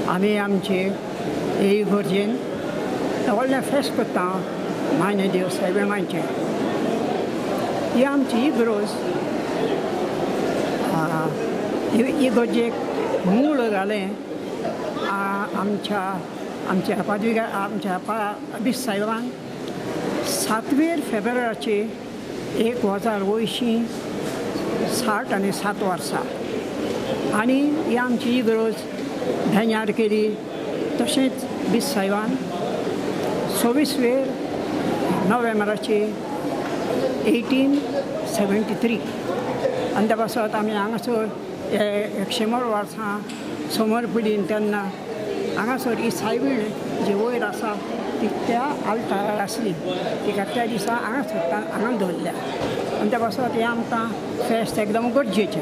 आमी आमचे हे इगर्जेन व्हडलें फेस्त करता मान्य देव सायबिणाचें. ही आमची इगर्ज इगर्जेक मूळ घालें आमच्या आमच्या पादविगार आमच्या बिस्प सायबान 7 फेब्रुवारीचे 1067 वर्सां. आनी ही आमची इगर्ज धेन्यार केली. तशेंच बिस्प सायबान 26 नोव्हेंबराचे 1873. आनी त्या पासत आमी हांगासर 100 वर्सां समोर पुलीन तेन्ना हांगासर ही सायबीण जी वयर आसा ती त्या आल्तारार आसली, तिका त्या दिसा हांगासर हांगा दवरल्या. आनी त्या पासत हें आमकां फेस्त एकदम गरजेचें.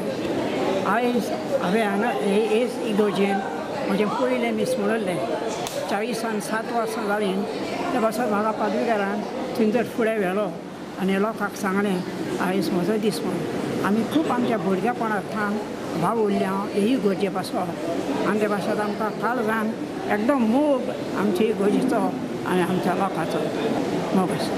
आयज हांवें हांगा हे इगर्जेन म्हजें पयलें मीस म्हणिल्लें. 47 वर्सां जालीं. त्या पासत म्हाका पादविगारान थंयसर फुडें व्हेलो आनी लोकांक सांगलें आयज म्हजो दीस म्हूण. आमी खूब आमच्या भुरगेपणांतल्यान वावुरल्या हे इगर्जे पासत. आनी ते पासत आमकां काळजान एकदम मोग आमचे इगर्जेचो आनी आमच्या लोकांचो मोग आसा.